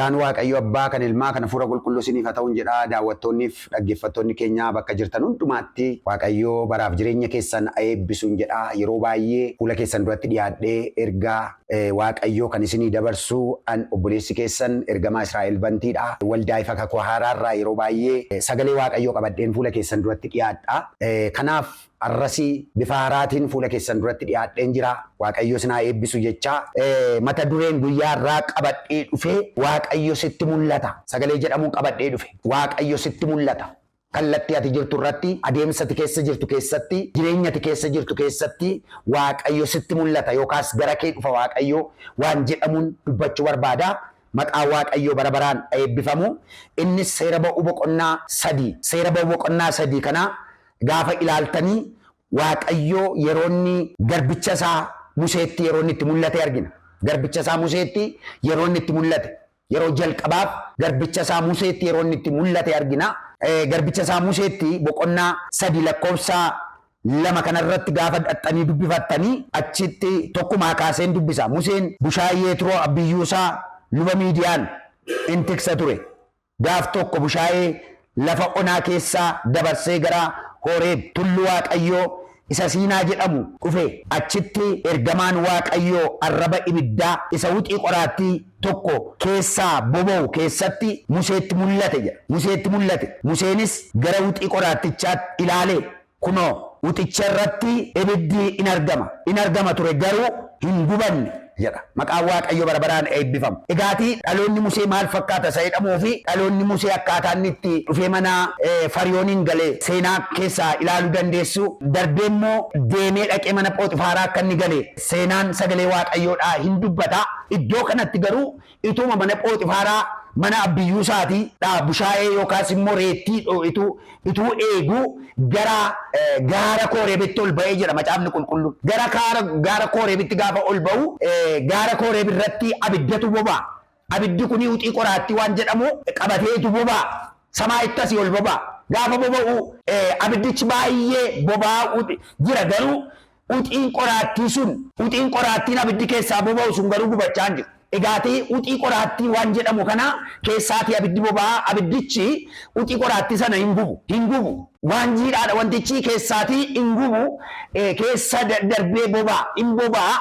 Nagaan Waaqayyo Abbaa kan Ilmaa kan Hafuura Qulqulluu isiniif haa ta'uun jedha. Daawwattoonniif dhaggeeffattoonni keenya bakka jirtan hundumaatti Waaqayyo baraaf jireenya keessan haa eebbisuun jedha. Yeroo baay'ee fuula keessan duratti dhiyaadhee ergaa Waaqayyoo kan isinii dabarsu an obboleessi keessan ergamaa Israa'el Bantiidha. Waldaa Ifa Kakuu Haaraarraa yeroo baay'ee sagalee Waaqayyoo qabadheen fuula keessan duratti dhiyaadha. Kanaaf Har'asi bifa haaraatiin fuula keessan duratti dhiyaadheen jira. Waaqayyo isin haa eebbisu jechaa mata dureen guyyaa har'aa qabadhee dhufe Waaqayyo sitti mul'ata. Sagalee jedhamuun qabadhee dhufe. Waaqayyo sitti mul'ata. Kallattii ati jirtu irratti, adeemsa ati keessa jirtu keessatti, jireenya ati keessa jirtu keessatti Waaqayyo sitti mul'ata yookaas gara kee dhufa Waaqayyo waan jedhamuun dubbachuu barbaada. Maqaan Waaqayyoo bara baraan haa eebbifamu. Innis seera ba'uu boqonnaa 3, seera ba'uu boqonnaa 3 kana gaafa ilaaltanii Waaqayyo yeroo inni garbicha isaa Museetti yeroo inni itti mul'ate argina. Garbicha isaa Museetti yeroo inni itti mul'ate. Yeroo jalqabaaf garbicha isaa Museetti yeroo inni itti mul'ate argina. Garbicha isaa Museetti boqonnaa 3 lakkoofsa 2 kanarratti gaafa dhaxxanii dubbifattanii achitti tokkumaa kaaseen dubbisa. Museen bushaayee Yetroo abbiyyuusaa luba Miidiyaan in tiksa ture. Gaaf tokko bushaayee lafa onaa keessaa dabarsee gara Horeeb, tulluu Waaqayyoo isa Siinaa jedhamu dhufe. Achitti ergamaan Waaqayyoo arraba ibiddaa isa wuxii qoraattii tokko keessaa boba'u keessatti Museetti mul'ate jedha. Museetti mul'ate. Museenis gara wuxii qoraattichaatti ilaale, kunoo, wuxicha irratti ibiddi in argama, in argama ture, garuu hin gubanne jedha. Maqaan Waaqayyoo bara baraan eebbifamu. Egaatii dhaloonni Musee maal fakkaata isa jedhamuu fi dhaloonni Musee akkaataa inni itti dhufee mana Fariyooniin gale seenaa keessaa ilaaluu dandeessu. Darbee immoo deemee dhaqee mana Phoxifaaraa akka inni gale seenaan sagalee Waaqayyoodhaa hin dubbata. Iddoo kanatti garuu Ituma mana Phooxifaaraa mana abbiyyuu isaatii dhaa bushaayee yookaas immoo reettii ituu ituu eeguu gara gaara Kooreebitti ol ba'ee jedha macaafni qulqulluun. Gara kaara gaara Kooreebitti gaafa ol ba'u gaara Kooreeb irratti abiddatu boba'a. Abiddi kuni uxii qoraattii waan jedhamu qabateetu boba'a. Samaayitti asii ol boba'a. Gaafa boba'u abiddichi baay'ee boba'aa jira garuu Uxiin qoraattii sun, uxiin qoraattiin abiddi keessaa boba'u sun garuu gubachaa hin jiru. Egaatii uxii qoraattii waan jedhamu kana keessaatii abiddi boba'aa, abiddichi uxii qoraattii sana hin gubu, hin gubu. Waan jiidhaadha wantichi keessaatii hin gubu, keessa darbee boba'a, hin boba'a.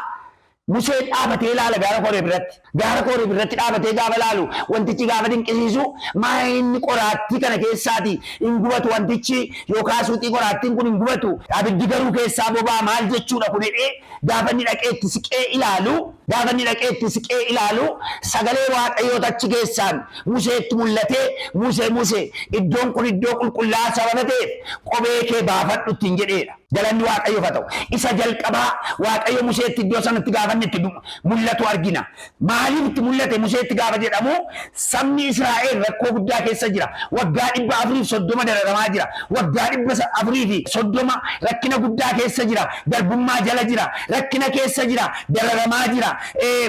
Museen dhaabatee ilaala gaara Koreeb irratti. Gaara Koreeb irratti dhaabatee gaafa ilaalu wantichi gaafa dinqisiisu maa inni qoraattii kana keessaati hin gubatu wantichi yookaas wuxii qoraattiin kun hin gubatu abiddi garuu keessaa boba'a maal jechuudha kun jedhee gaafa inni dhaqee itti siqee ilaalu gaafa inni dhaqee itti siqee ilaalu sagalee Waaqayyoota achi keessaan Museetti mul'atee Musee Musee iddoon kun iddoo qulqullaa'aa sababa ta'eef kophee kee baafadhu ittiin jedheedha. Galanni Waaqayyoof haa ta'u. Isa jalqabaa Waaqayyo Museetti iddoo sanatti gaafa inni itti mul'atu argina. Maaliif itti mul'ate Museetti gaafa jedhamu sabni Israa'el rakkoo guddaa keessa jira. Waggaa 430 dararamaa jira. Waggaa 430 rakkina guddaa keessa jira. Garbummaa jala jira. Rakkina keessa jira. Dararamaa jira.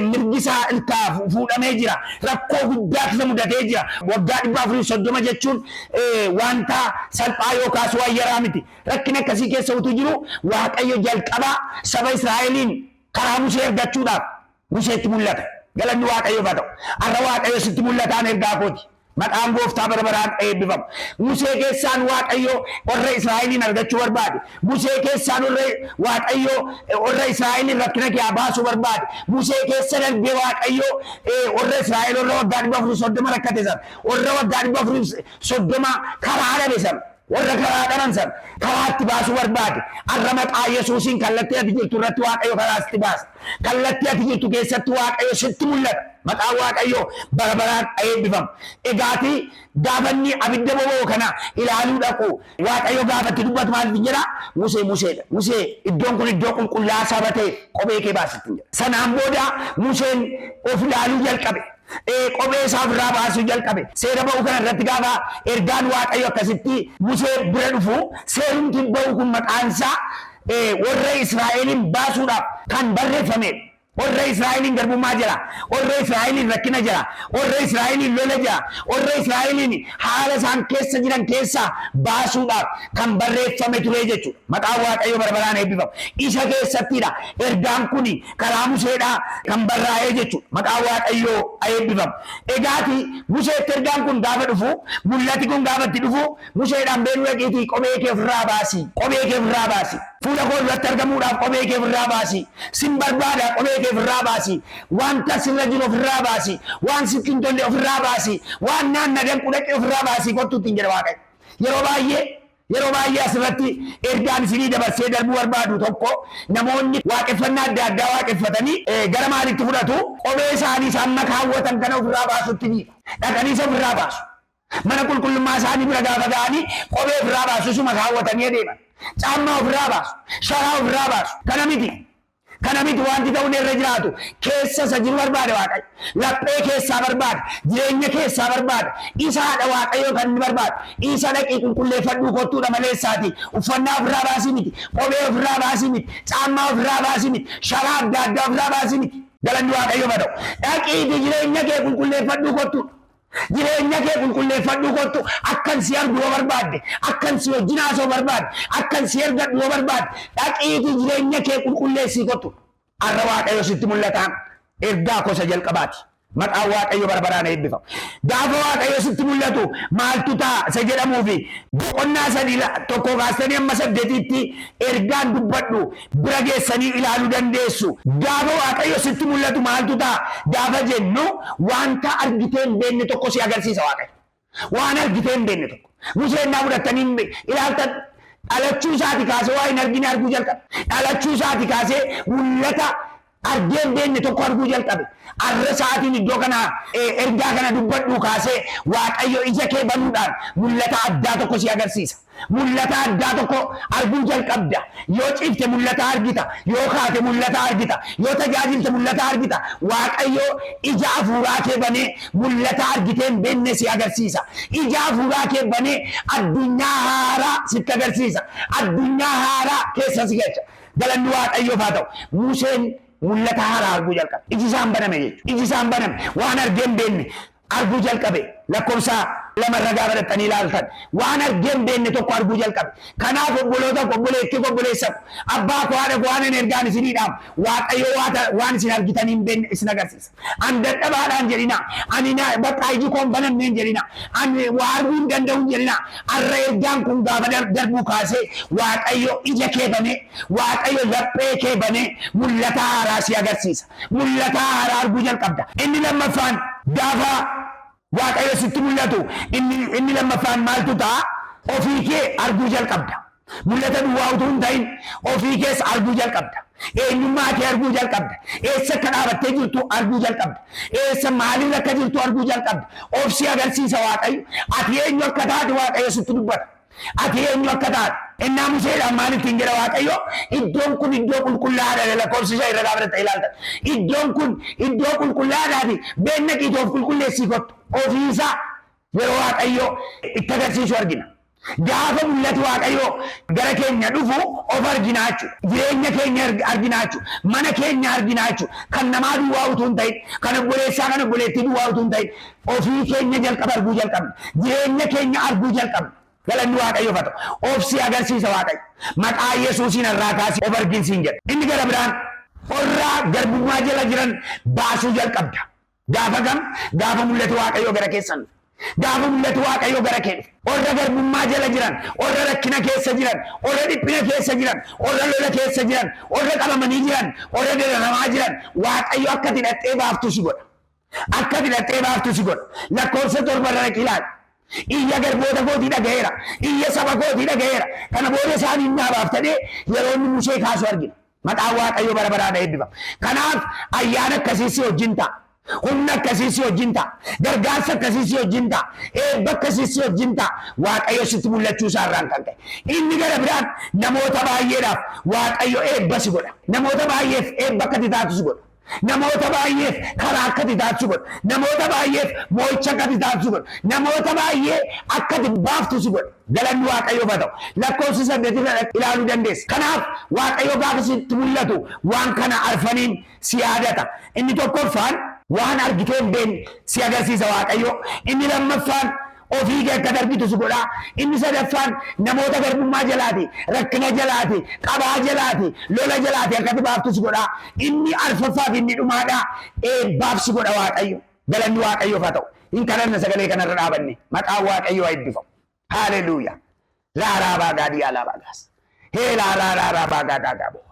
Mirgi isaa irkaa fuudhamee jira. Rakkoo guddaa isa mudatee jira. Waggaa 430 jechuun wanta salphaa yookaas waan yaraa miti. Rakkina akkasii keessa utuu jiruu Waaqayyo jalqaba saba Israa'eliin karaa Musee ergachuudhaaf Museetti mul'ate. Galanni Waaqayyoof haa ta'u. Har'a Waaqayyo sitti mul'ataan ergaa kooti. Maqaan gooftaa bara baraan eebbifamu. Musee keessaan Waaqayyo warra Israa'eliin argachuu barbaade. Musee keessaan warra Waaqayyo warra Israa'eliin rakkina kee baasuu barbaade. Musee keessa darbee Waaqayyo warra Israa'el warra waggaa 430 rakkate sana warra waggaa 430 karaa dhabe sana Warra karaa dhaban sana karaatti baasuu barbaade. Har'a maqaa Yesuusiin kallattii ati jirtu irratti Waaqayyo karaa sitti baasa. Kallattii ati jirtu keessatti Waaqayyo sitti mul'ata. Maqaan Waaqayyoo bara baraan haa eebbifamu. Egaati gaafa inni abidda boba'u kana ilaaluu dhaqu Waaqayyo gaafa itti dubbatu maal ittiin jedha? Musee Museedha. Musee iddoon kun iddoo qulqullaa'aa saba ta'eef kophee kee baasi ittiin jedha. Sanaan booda Museen of ilaaluu jalqabe. Kophee isaa ofirraa baasuu jalqabe. Seera ba'uu kana irratti gaafa ergaan Waaqayyo akkasitti Musee bira dhufu, seerumti ba'uu kun maqaan isaa warra Israa'eliin baasuudhaaf kan barreeffamedha. Warra Israa'eliin garbummaa jira. Warra Israa'eliin rakkina jira. Warra Israa'eliin lola jira. Warra Israa'eliin haala isaan keessa jiran keessaa baasuudhaaf kan barreeffame ture jechuudha. Maqaan Waaqayyoo bara baraan eebbifamu. Isa keessattidha. Ergaan kun karaa Museedhaa kan barraa'ee jechuudha. Maqaan Waaqayyoo eebbifamu. Egaati Museetti ergaan kun gaafa dhufu, mul'ati kun gaafa itti dhufu, Museedhaan beenu dhaqiitii kophee kee ofirraa baasi. Kophee kee ofirraa baasi. Fuula koo duratti argamuudhaaf kophee kee ofirraa baasi. Sin barbaada, kophee kee ofirraa baasi. Wanta sirra jiru ofirraa baasi. Waan sitti hin tolle ofirraa baasi. Waan naanna danqu dhaqee ofirraa baasi kottu ittiin jedha Waaqayyo. Yeroo baay'ee asirratti ergaan isinii dabarsee darbuu barbaadu tokko, namoonni waaqeffannaa adda addaa waaqeffatanii gara maalitti fudhatu? Kophee isaanii isaan makaawwatan kana ofirraa baasutti ni dhaqanii isa ofirraa baasu. Mana qulqullummaa isaanii bira gaafa ga'anii kophee ofirraa baasu, isuma kaawwatanii adeeman. Caammaa ofirraa baasu. Sharaa ofirraa baasu. Kana miti. Kana miti wanti ta'uun irra jiraatu. Keessa isa jiru barbaada Waaqayyo. Laphee keessaa barbaada. Jireenya keessaa barbaada. Isaadha Waaqayyo kan inni barbaadu. Isa dhaqii qulqulleeffadhuu kottuudha maleessaati. Uffannaa ofirraa baasii miti. Kophee ofirraa baasii miti. Caammaa ofirraa baasii miti. Sharaa adda addaa ofirraa baasii miti. Galanni Waaqayyo haa ta'u. Dhaqiitii jireenya kee qulqulleeffadhuu kottuudha. Jireenya kee qulqulleeffadhuu kottu. Akkan si argu yoo barbaadde, akkan si wajjin haasa'u barbaadde, akkan si ergadhu yoo barbaadde, dhaqiitii jireenya kee qulqulleessii kottu. Har'a Waaqayyo sitti mul'ataan ergaa gosa jalqabaati. Maqaan Waaqayyo bara baraan eebbifamu. Gaafa Waaqayyo sitti mul'atu maaltu ta'a isa jedhamuufi boqonnaa 3 1 kaastanii amma 8tti ergaan dubbadhu bira geessanii ilaaluu dandeessu. Gaafa Waaqayyo sitti mul'atu maaltu ta'a gaafa jennu, wanta argitee hin beekne tokko si agarsiisa Waaqayyo. Waan argitee hin beekne tokko. Museen naa fudhattanii ilaaltan, dhalachuu isaati kaasee waa hin argine arguu jalqabe. Dhalachuu isaati kaasee mul'ata argee hin beekne tokko arguu jalqabe. Arra sa'aatiin iddoo kana ergaa kana dubbadhu kaasee Waaqayyo ija kee banuudhaan mul'ata addaa tokko si agarsiisa. Mul'ata addaa tokko arguu jalqabda. Yoo ciifte mul'ata argita. Yoo kaate mul'ata argita. Yoo tajaajilte mul'ata argita. Waaqayyo ija hafuuraa kee banee mul'ata argitee hin beekne si agarsiisa. Ija hafuuraa kee banee addunyaa haaraa sitti agarsiisa. Addunyaa haaraa keessa si galcha. Galanni Waaqayyoof haa ta'u. Museen mul'ata haaraa arguu jalqabe. Iji isaan baname jechuudha. Iji isaan baname. Waan argee hin beekne arguu jalqabe. Lakkoofsa 2rra gaafa dhaxxanii ilaaltan, waan argee hin beekne tokko arguu jalqabe. Kanaaf obboloota koo, obboleettii koo, obboleessa koo, abbaa koo, haadha koo, waan ani ergaan isinii dhaamu, Waaqayyo waan isin argitanii hin beekne isin agarsiisa. An dadhabaadhaan jedhina. Ani bakka iji koo hin banamne hin jedhina. Ani waa arguu hin danda'u hin jedhina. Har'a ergaan kun gaafa darbuu kaasee Waaqayyo ija kee banee, Waaqayyo laphee kee banee mul'ata haaraa si agarsiisa. Mul'ata haaraa arguu jalqabda. Inni lammaffaan, gaafa Waaqayyo sitti mul'atu, inni lammaffaan maaltu ta'a? Ofii kee arguu jalqabda. Mul'ata duwwaa utuu hin ta'in ofii kees arguu jalqabda. Eenyummaa kee arguu jalqabda. Eessa akka dhaabattee jirtu arguu jalqabda. Eessa, maalirra akka jirtu arguu jalqabda. Of si agarsiisa Waaqayyo. Ati eenyu akka taate Waaqayyo sitti dubbata. Ati eenyu akka taate. Innaa Museedhaan maal ittiin jedha Waaqayyo? Iddoon kun iddoo qulqullaa'aadha, lakkoofsa isaa irra gaafa ta'e ilaaltan. Iddoon kun iddoo qulqullaa'aadhaati. Beenna qiitoo of qulqulleessii kottu. Ofiisaa yeroo Waaqayyo itti agarsiisu argina. Gaafa mul'ati Waaqayyo gara keenya dhufu of arginaa jechuudha. Jireenya keenya arginaa jechuudha. Mana keenya arginaa jechuudha. Kan namaa duwwaa utuu hin ta'in, kan obboleessaa, kan obboleettii duwwaa utuu hin ta'in, ofii keenya jalqaba arguu jalqabna. Jireenya keenya arguu jalqabna. Galanni Waaqayyoof haa ta'u. Of si agarsiisa Waaqayyo. Maqaa Yesuusiin har'aa kaasii of arginsiin jedha. Inni gara biraan, orraa garbummaa jala jiran baasuu jalqabda. Gaafa kam? Gaafa mul'ati Waaqayyoo gara keessan dhufe. Gaafa mul'ati Waaqayyoo gara kee dhufe. Orra garbummaa jala jiran, orra rakkina keessa jiran, orra dhiphina keessa jiran, orra lola keessa jiran, orra qabamanii jiran, orra dararamaa jiran, Waaqayyo akka ati hidhattee baaftu si godha. Akka ati hidhattee baaftu si godha. Lakkoofsa 7rra dhaqii ilaali. Iyya garboota kootii dhaga'eera. Iyya saba kootii dhaga'eera. Kana booda isaanii naa baaftadhee yeroo inni Musee kaasu argina. Maqaan Waaqayyoo bara baraan eebbifama. Kanaaf ayyaana akkasii si wajjin ta'a. Humna akkasii si wajjin ta'a. Gargaarsa akkasii si wajjin ta'a. Eebba akkasii si wajjin ta'a. Waaqayyo sitti mul'achuu isaa irraan kan ka'e. Inni gara biraan, namoota baay'eedhaaf Waaqayyo eebba si godha. Namoota baay'eef eebba akka ati taatu si godha. Namoota baay'eef karaa akka ati taatu si godha. Namoota baay'eef moo'icha akka ati taatu si godha. Namoota baay'ee akka ati baaftu si godha. Galanni Waaqayyoof haa ta'u. Lakkoofsa 8 irra ilaaluu dandeessa. Kanaaf Waaqayyo gaafa sitti mul'atu waan kana arfaniin si yaadata. Inni tokkoffaan waan argitee hin beekne si agarsiisa Waaqayyo. Inni lammaffaan ofii kee akka argitu si godha. Inni sadaffaan namoota garbummaa jalaati, rakkina jalaati, qabaa jalaati, lola jalaati akka ati baaftu si godha. Inni arfaffaa fi inni dhumaadha eebbaaf si godha Waaqayyo. Galanni Waaqayyoof haa ta'u. Hin kadhanna sagalee kanarra dhaabanne. Maqaan Waaqayyoo haa eebbifamu. Haleluuyaa. Laaraa baagaa diyaa laabaa gaas. Hee laaraa laaraa baagaa gaagaa boo.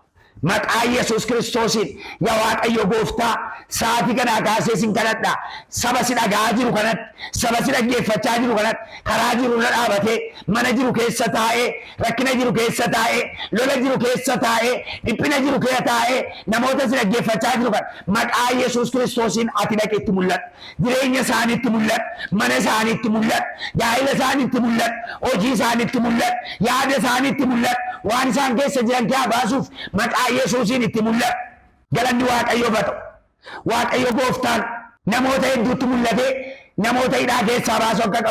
Maqaa Yesuus Kiristoosiin, yaa Waaqayyo gooftaa, sa'aatii kanaa kaasee sin kadhadha. Saba si dhaga'aa jiru kanatti, saba si dhaggeeffachaa jiru kanatti, karaa jiru irra dhaabatee, mana jiru keessa taa'ee, rakkina jiru keessa taa'ee, lola jiru keessa taa'ee, dhiphina jiru keessa taa'ee, namoota si dhaggeeffachaa jiru kana maqaa Yesuus Kiristoosiin ati dhaqi, itti mul'adhu. Jireenya isaaniitti mul'adhu, mana isaaniitti mul'adhu, gaa'ela isaaniitti mul'adhu, hojii isaaniitti mul'adhu, yaada isaaniitti mul'adhu, waan isaan keessa jiran keessaa baasuuf maqaa Yesuusiin itti mul'adhu. Galanni Waaqayyoof haa ta'u. Waaqayyo gooftaan namoota hedduutti mul'atee namoota hidhaa keessaa baasu akka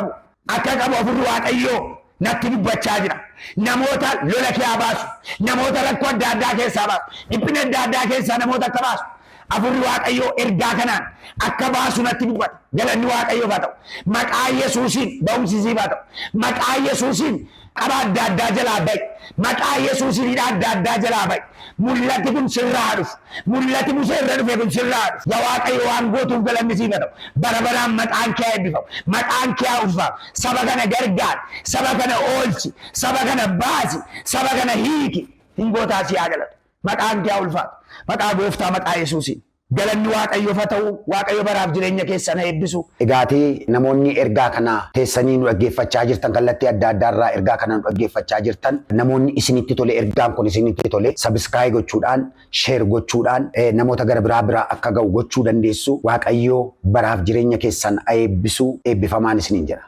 qabu hafuurri Waaqayyoo natti dubbachaa jira. Namoota lola keessaa baasu, namoota rakkoo adda addaa keessaa baasu, dhiphina adda addaa keessaa namoota akka baasu. Hafuurri Waaqayyoo ergaa kanaan akka baasu natti dubbata. Galanni Waaqayyoof haa ta'u. Maqaa Yesuusiin ba'umsi siif haa ta'u. Maqaa Yesuusiin qaba adda addaa jalaa ba'i. Maqaa Yesuusiin hidhaa adda addaa jalaa ba'i. Mul'ati kun sirraa haa dhufu. Mul'ati Musee irra dhufe kun sirraa haa dhufu. Yaa Waaqayyo, waan gootuuf galanni siif haa ta'u. Bara baraan maqaan kee haa eebbifamu. Maqaan kee haa ulfaatu. Saba kana gargaari. Saba kana oolchi. Saba kana baasi. Saba kana hiiki. Hin gootaa, si haa galatu. Maqaan kee haa ulfaatu. Maqaa gooftaa, maqaa Yesuusiin. Galanni Waaqayyoof haa ta'u. Waaqayyo baraaf jireenya keessan haa eebbisu. Egaatii namoonni ergaa kana teessanii nu dhaggeeffachaa jirtan, kallattii adda addaarraa ergaa kana nu dhaggeeffachaa jirtan, namoonni isinitti tole, ergaan kun isinitti tole, subscribe gochuudhaan, share gochuudhaan namoota gara biraa biraa akka ga'u gochuu dandeessu. Waaqayyo baraaf jireenya keessan haa eebbisu. Eebbifamaan isiniin jedha.